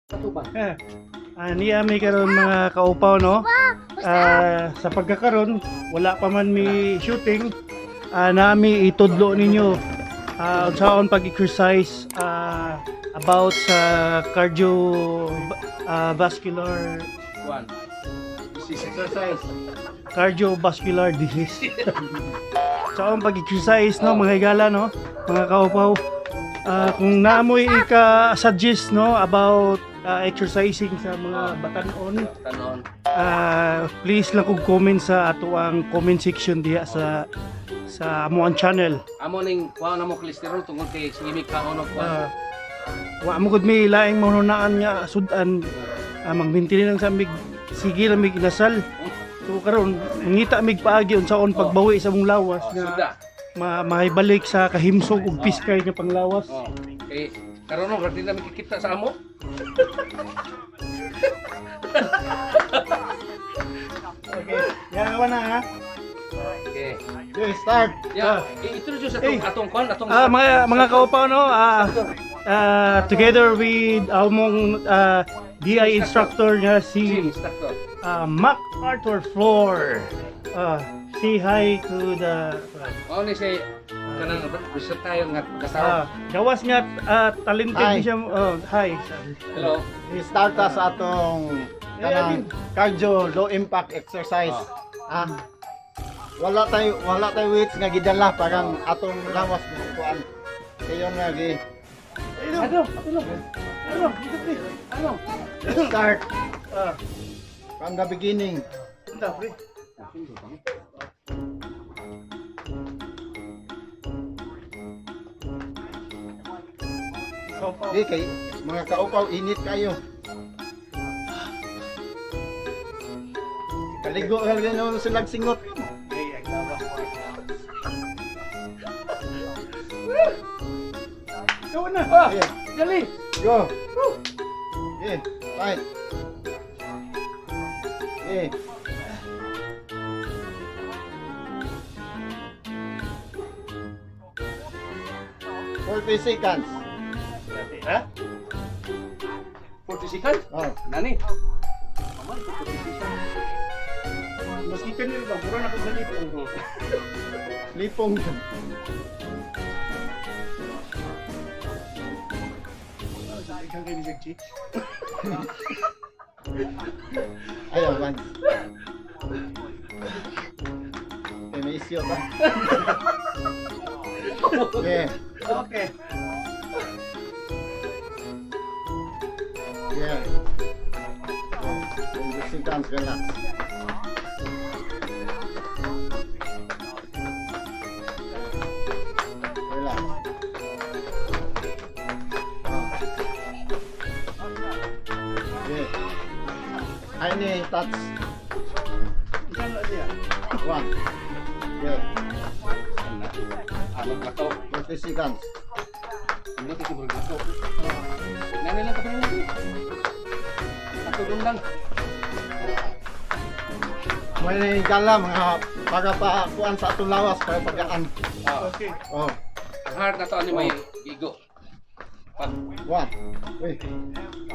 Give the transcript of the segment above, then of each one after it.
Ato ba? Niya mi karon, mga kaupaw, no. Sa pagkakaron wala pa man mi shooting. Nami itudlo ninyo unsaon pag-exercise about sa cardio vascular Kuan. Exercise. Cardiovascular disease. Sa pag-exercise, no, mga higala, no, mga kaupaw. Kung naamoy ika-suggest, no, about exercising sa mga batanon, Tanon. Please lang kog comment sa ato ang comment section diha sa amoang channel. Amo ning kuan na mo cholesterol tungod kay sige mi kaon og kuan. Wa mo gud may laing mahununaan nga sudan, magminti lang sa mig sige lang mig inasal. So karon mangita mig paagi unsaon pagbawi sa mong lawas Oh, nga suda. mahibalik sa kahimsog ug piskay nga panglawas. Oh. Kay karon no, di na mikikita sa amo. Okay. Yan na ha. Okay. Okay, start. Yeah, introduce atong Eh. atong kuan, atong Mga kaupaw, no, together with among DI instructor nga gym si instructor. Mac Arthur Floor. Say hi to the Mao ni si kanang versatile nga kasama. Gawas nga talented Hi. ni siya. Oh, hi. Hello. I-start ta sa atong kanang cardio low impact exercise. Ah. Wala tayo weights nga gidala, parang atong lawas mo kuan. Kayo nga gi Ano? Ano? Ano? Dito, pre. Ano? Start from the beginning. Punta, pre. Kaupaw. Di kay mga kaupaw, init kayo. Kaligo ka ganun sila singot. Hey, ang lawas. Ikaw na. Ah, Okay, dali. go. Okay, fight. Okay. 40 seconds. Ha? 40 seconds. Oh, Nani? Mamay, 40 seconds. Maski kanil ba, mura na ko sa lipong. Lipong. Ikaw kayo ni Jack Chi. Ayaw, man. Eh, may isyo pa. Okay. Okay. Yeah. 20 seconds, relax. Relax. Ah. Okay. Ay ni touch. Isan na siya. One. Yeah. Ano ka to? 40 seconds. Hindi kasi murag na to. Nani lang ka pa. Ato dun lang. May gala mga para pa kuan sa atong lawas para pagaan. Ah, Okay. Oh, ang heart na to ano may igo. Pag one. Wait.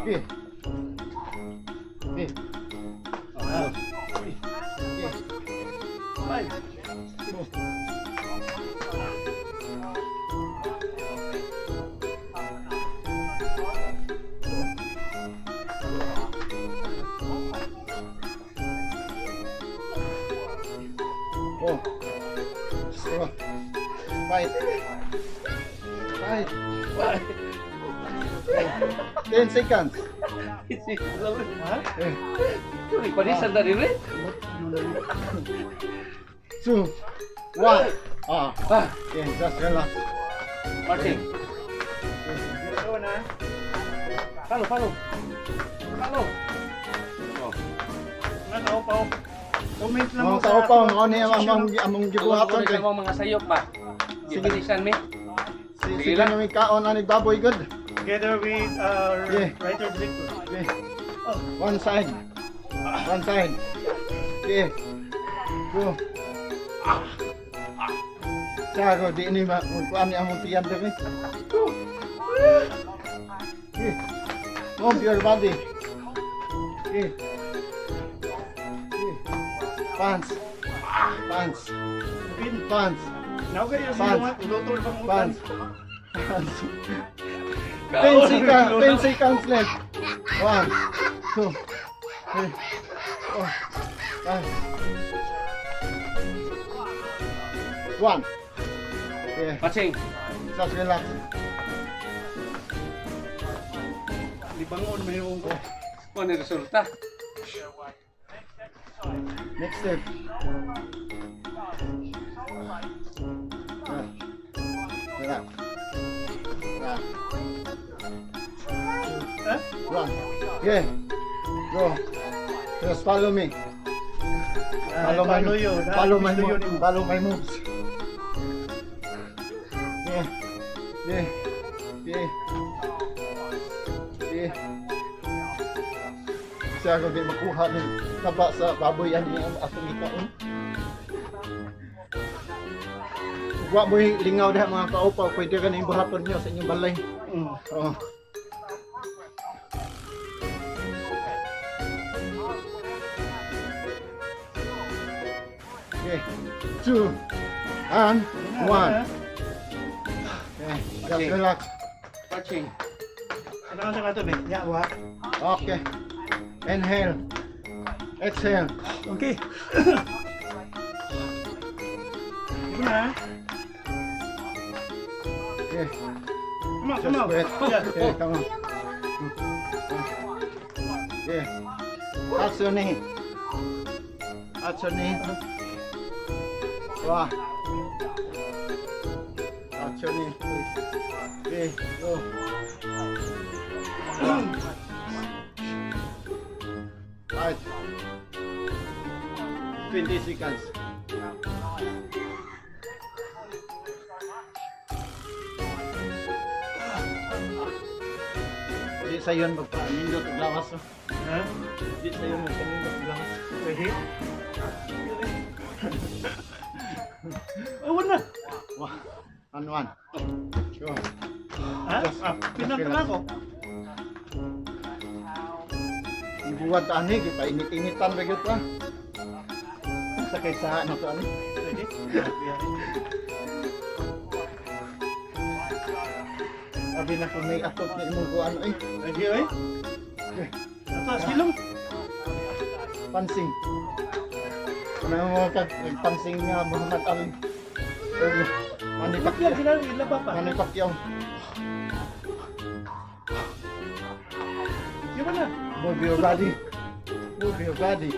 Okay. Okay. Ah. Okay. Five. Two. Four. Four. Five. Five. 10 seconds. Ha? Eh, Panisan na rin eh. two. One. Ah. Ah, Okay, just relax. Martin. Ikaw na. Follow, follow. Follow. Oh. Mga kaupaw. Comment lang Mga mo sa kaupaw, ato- mao ni ang among gibuhaton Tulong kay. ko mga sayop ba? Sige. Panisan mi. Sige, Sige sige lang. na may kaon ani baboy good. Together with our writer director. Okay. Oh. One side. One side. Okay. Go. Sago di ni ma kuan ni among tiyan diri. Okay. Move your body. Okay. Okay. Pants. Pants. Pin. Pants. Now kayo sa Pants. mga ulotol pang utan. Pants. Pants. 10 seconds. 10 seconds left. 1, 2, 3, 4, 5. 1. Okay. Patsing. Just relax. Libangon may yung ko. Ano yung resulta? Next step. Ah. Relax. Relax. Ha? One. Yeah. Go. Just follow me. Follow my Follow you. Follow my Follow move. you. Follow my moves. Yeah. Yeah. Yeah. Yeah. Siya ako di makuha ni taba sa baboy ani ang atong gikaon. Wa mo lingaw diha, mga kaupaw, pwede ka na buhaton niyo sa inyong balay. Oh. Okay. Two and one. Okay. Just relax. Patsing. Ano ka sa kato, be? Ya, wa. Okay. Inhale. Exhale. Okay. Ito na. Okay. Come on, Just come on. breathe. Yeah. Okay, come on. Okay. Touch your knee. Touch your knee. Wah. Touch your knee, please. Okay, go. Right. 20 seconds. Di sayon magpanindot og lawas, oh. Ha? Di sayon magpanindot og lawas. Pwede? Oh, wala. Wah. And one. Go. Ha? Ah, pinang na ako. Ibuwad ani gipainit-initan ba gyud ta. Sa kay sa na to ani. Pwede? Abi na kung may atop na imong kuan ay. Pwede, oy. Okay. Ato, silong. Pansing. Ano mo ka pansing nga Muhammad Ali. Og Manny Bakit lang Pacquiao. sila ilaba pa? Manny Pacquiao. Yung na. Move your body. Move your body.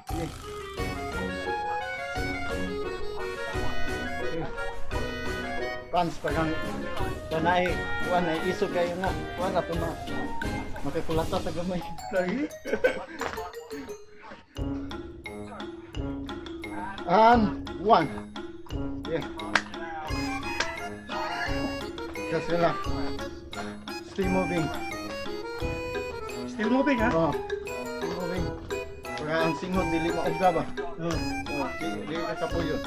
Okay. Okay. Pants pagang kanay kuan ay iso kayo nga kuan ato ma makikulata sa gamay. Lagi. And one. Yeah. Just relax. Still moving. Still moving, ha? Oh. Still moving. Para ang singhot dili maugga ba? Oh. Oh, di di ka kapuyo.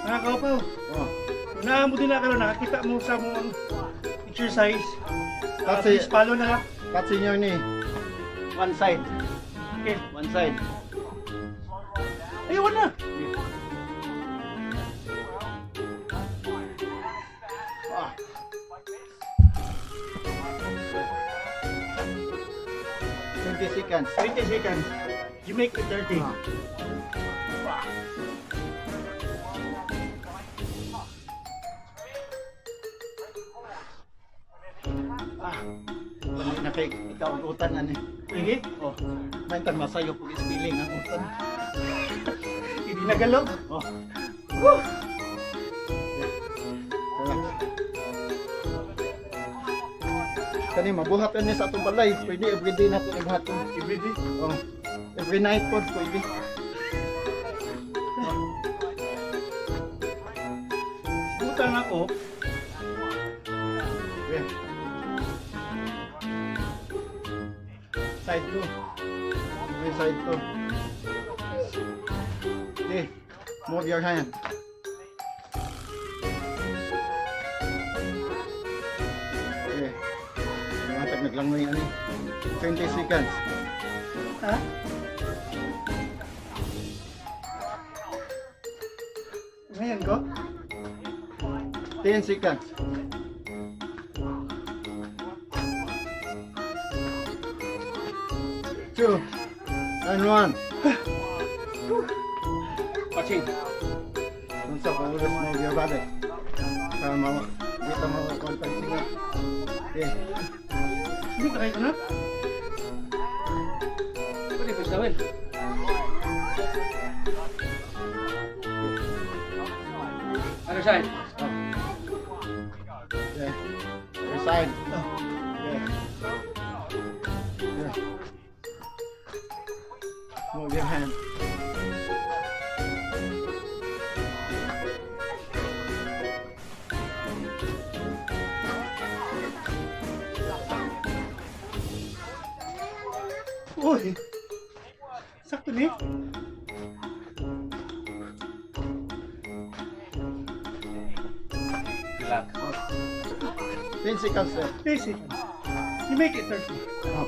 Mga kaupaw, Oh. kung naa mo din na karon, nakakita mo sa mong exercise. That's Please it. follow na lang. Touching your knee. One side. Okay. One side. Ay, wala. Ah. 20 seconds. 20 seconds. You make it 30. Ah. Ah. Dali na kay ikaw ang utan ani. Sige. Oh, may tan masayo pug spelling ang utan. Hindi nagalog. Oh. Woo! Relax. Kani mabuhat ani sa atong balay. Pwede everyday nato ibuhaton. Every day. Oh. Every night pod pwede. Butang ako. Okay. Side 2. Okay, side 2. Okay. Move your hand. Taglangoy ani. 20 seconds. Ha? Ngayon ko? 10 seconds. 2 and 1. Watching. Unsa pa oras mo your body? Para mawa, di ta mawa kon pagsingot. Okay. Hindi ka kayo na? Pwede pa sa well. Other side. Oh. Okay. Other side. Okay. Yeah. Move your hand. Uy! Sakto ni? Relax. 10 seconds left. 3 seconds. You make it 30. Oh.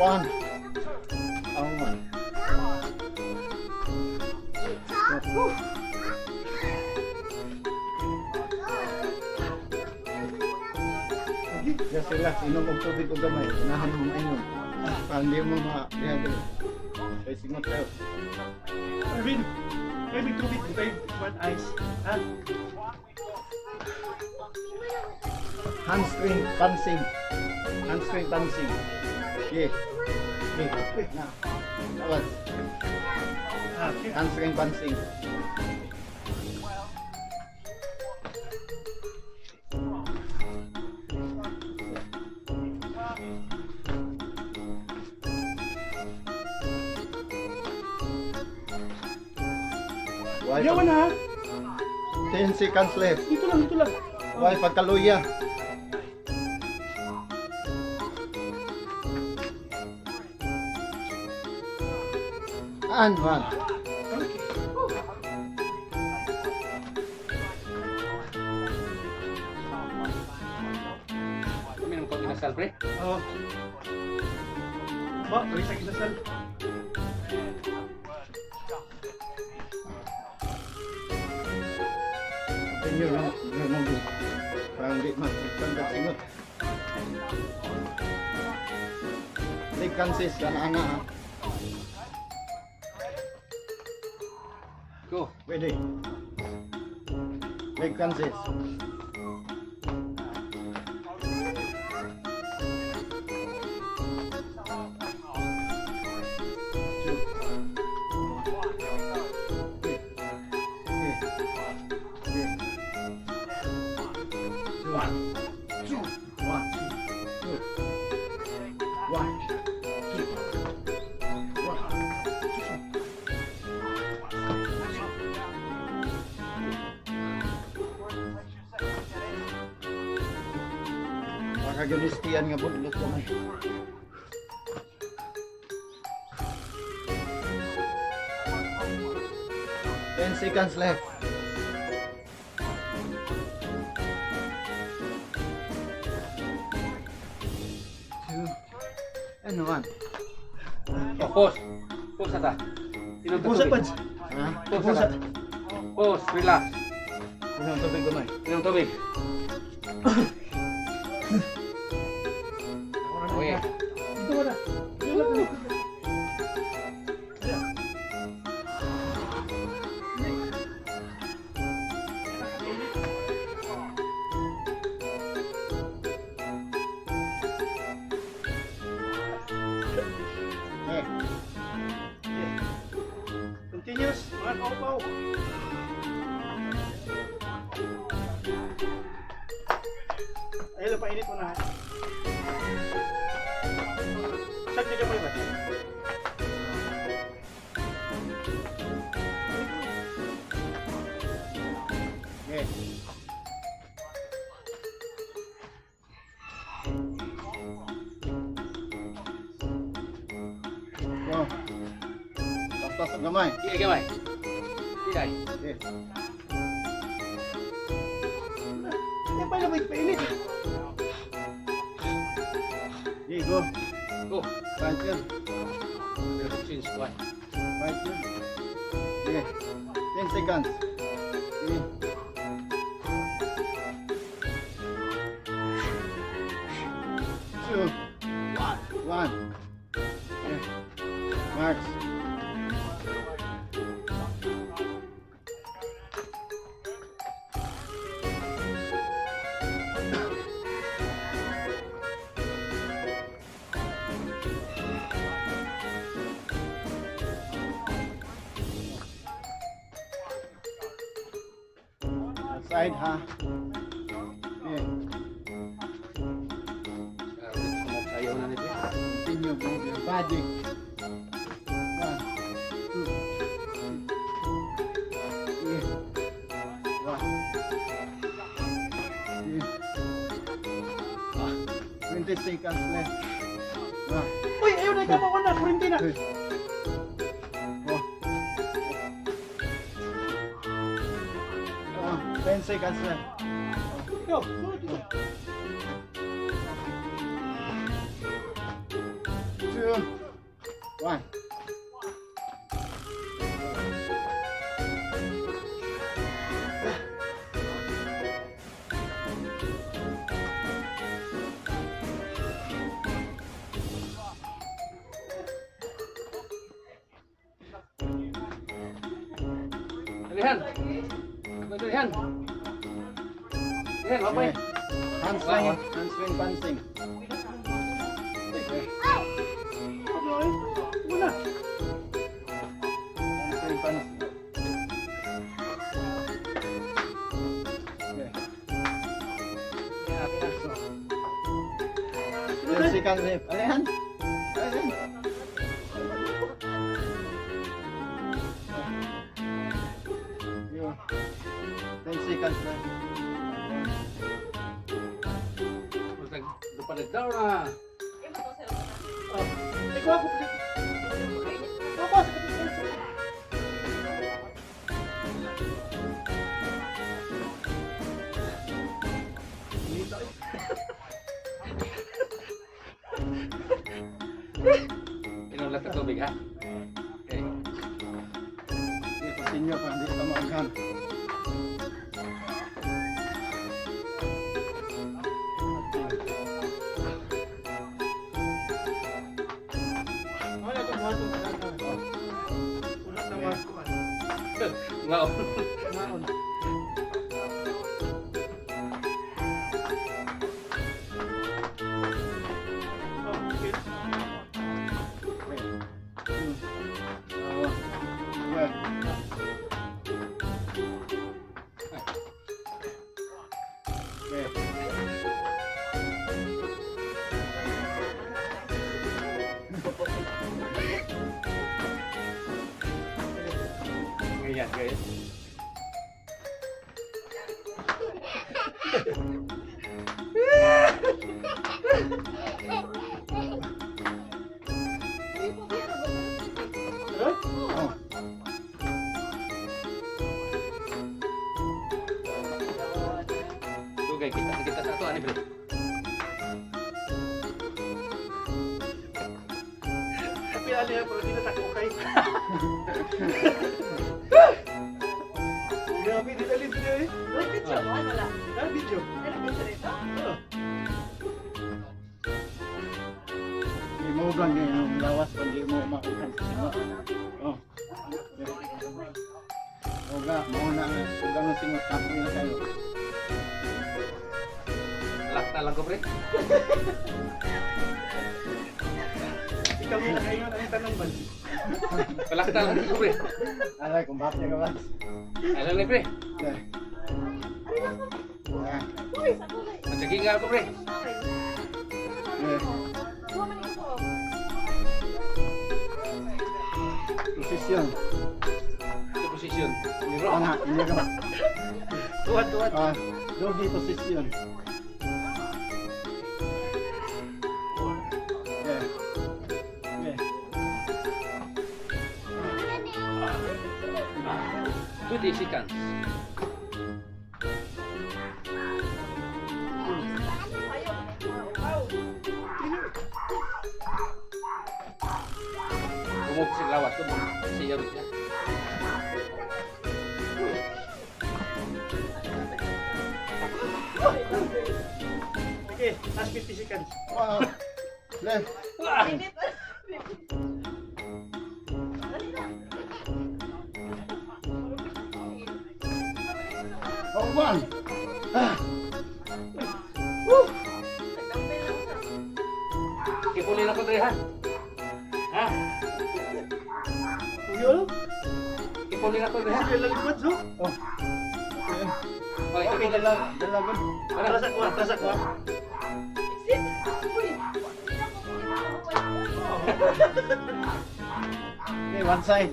One. Oh, one. Two. Just relax, inom og tubig og gamay. Unahan mo mainom. Para hindi mo ma-dehydrate. Kay singot kayo. Arvin, may tubig, may one ice. Ha? Hamstring dancing. Hamstring dancing. Yeah. Okay. Na. Awas. Ah, okay. Hamstring dancing. Why? Yawan na ha? 10 seconds left. Dito lang, dito lang. Why pagkaluya? And one. Okay. Uminom ko inasal, pre. Oo. Ba, balik sa inasal. Continue lang. Remove. Parang di ma. Singot. Leg consist. Ana ana ha. Go. Ready. Leg consist. Two. Three. Three. Three. Two. Two. One. Two. One. Two. One. Two. Makagunistian nga budlot gamay. 10 seconds left. Two and one. Oh, pause. Pause na ta. Inom ta Pusa tubig. pa. Ha? Pause Pusa. na ta. Pause. Relax. Inom tubig gamay. Inom tubig. Okay. Dito wala. Dito lang. Yeah. Eh, Okay. Continuous, mga kaupaw. Ayun lang, painit mo na ha. Saan ka mo iba? Eh. Go. Tastas ang gamay. Sige, gamay. Sige. Okay. Hindi pa. Ay, nabay painit. Okay, go. Go. Fight yun. Pero change one. Fight yun. Okay. 10 seconds. Okay. Two. One. Okay. March. Outside, ha? Okay. Sayaw na nito. Continue, move your body. One, two, three, one, two. Ah. 20 seconds left. One, Uy, ayaw na ikaw na, kurente na. two, four. Oh, 10 seconds left. Ikaw, sunod dito. Two, one. Dalihan. Dalihan. Dalihan, okay. Okay. Hamstring, hamstring punching. Okay. Ano ay? Wala. Hamstring punching. Okay. 10 seconds left. Alihan. Alihan. Yo. 10 seconds left. Lupa na. Oh, ikaw ako. Ako sa kapit. Inom lang ka tubig, ha? Okay. Okay, continue pa. Hindi ka maughan. Wala itong buhaton sa kanta. Wala na mga kuwan. Ngaon. Maon. Oh, okay. Okay. Two. One. Okay. Okay. Ganyan, ganyan. Huh? Oh. Dugay, kita kita sa ato, ani, bre. Tapi ali ha, pero di na tako kay. Grabe, di dali video eh. Uy, video mo, ano wala? Ah, video. Ano, video rito? Oh. I-move lang yun yung lawas pag di mo maughan sa singot. Oh. Uga, mauna nga. Uga ng singot. Kapoy na kayo. Lakta lang ko, pre. Ikaw muna kayo ang tanong ba? Palakta lang ko, pre. Alay, kumbate ka ba? Alam ni, pre. Okay. Ah, Uy, sa kulay. Matsaging nga ako, pre. Okay. Kuha man ito po. Posisyon. Ito posisyon. Ni Ro. Ana, hindi ka ba? Tuwad, tuwad. Ah, doggy position. Okay. Okay. 20 seconds. Iya ba siya? Okay, last 50 seconds. Wow. Left. Init. Dali na. Oh, one. Nagdampay lang siya. Ipulin ako dre ha. Ha? Uyo, no? Ipulin ako dre ha. Sige, lalipad, so. Oh. Okay. Okay, Okay, ipulin. dala, dala gud. Tara sa kuha, tara sa kuha. Exit. Uy. Hindi na po, hindi na po. Okay, one side.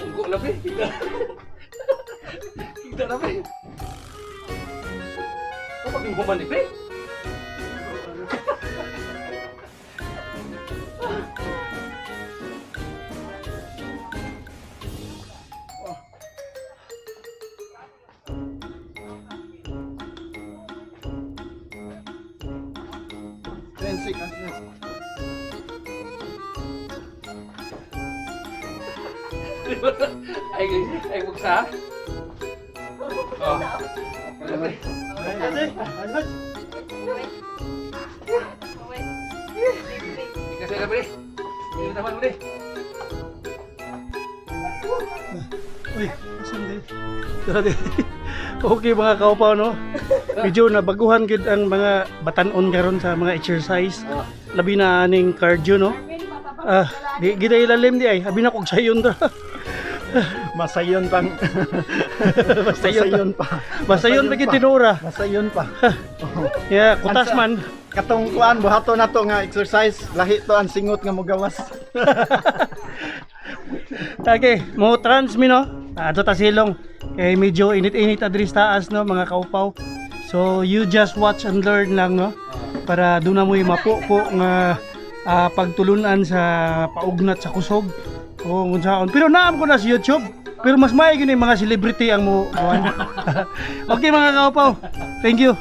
Unggo na pre. Higda. Higda na pre. Kapag yung human ni pre. 10 seconds left. Ay, ay, buksa. Oh. Wala, pre. Ay, ay, ay, ay. Wait. Wait. Wait, wait. Ikaw na pre. Hindi naman pre. Uy, asan di? Tara di. Okay mga kaupaw no. Medyo nabaguhan gid ang mga batan-on karon sa mga exercise. Oh. Labi na aning cardio no. Arvin, papabang- Ah, di gid ay lalim di ay. Abi na kog sayon ra. Masayon pang. Masayon. Masayon pa. Masayon pa gid tinura. Masayon pa. Yeah, kutas man. Katong kuan buhato na to nga exercise, lahi to ang singot nga mogawas. Okay, mo trans mi no. Ato ta silong. Kay medyo init-init adri sa taas no mga kaupaw. So you just watch and learn lang no para doon na mo'y mapupo nga pagtulunan sa paugnat sa kusog o kung saan. Pero naam ko na sa YouTube. Pero mas maigi na yung mga celebrity ang mo kuan. Okay mga kaupaw. Thank you.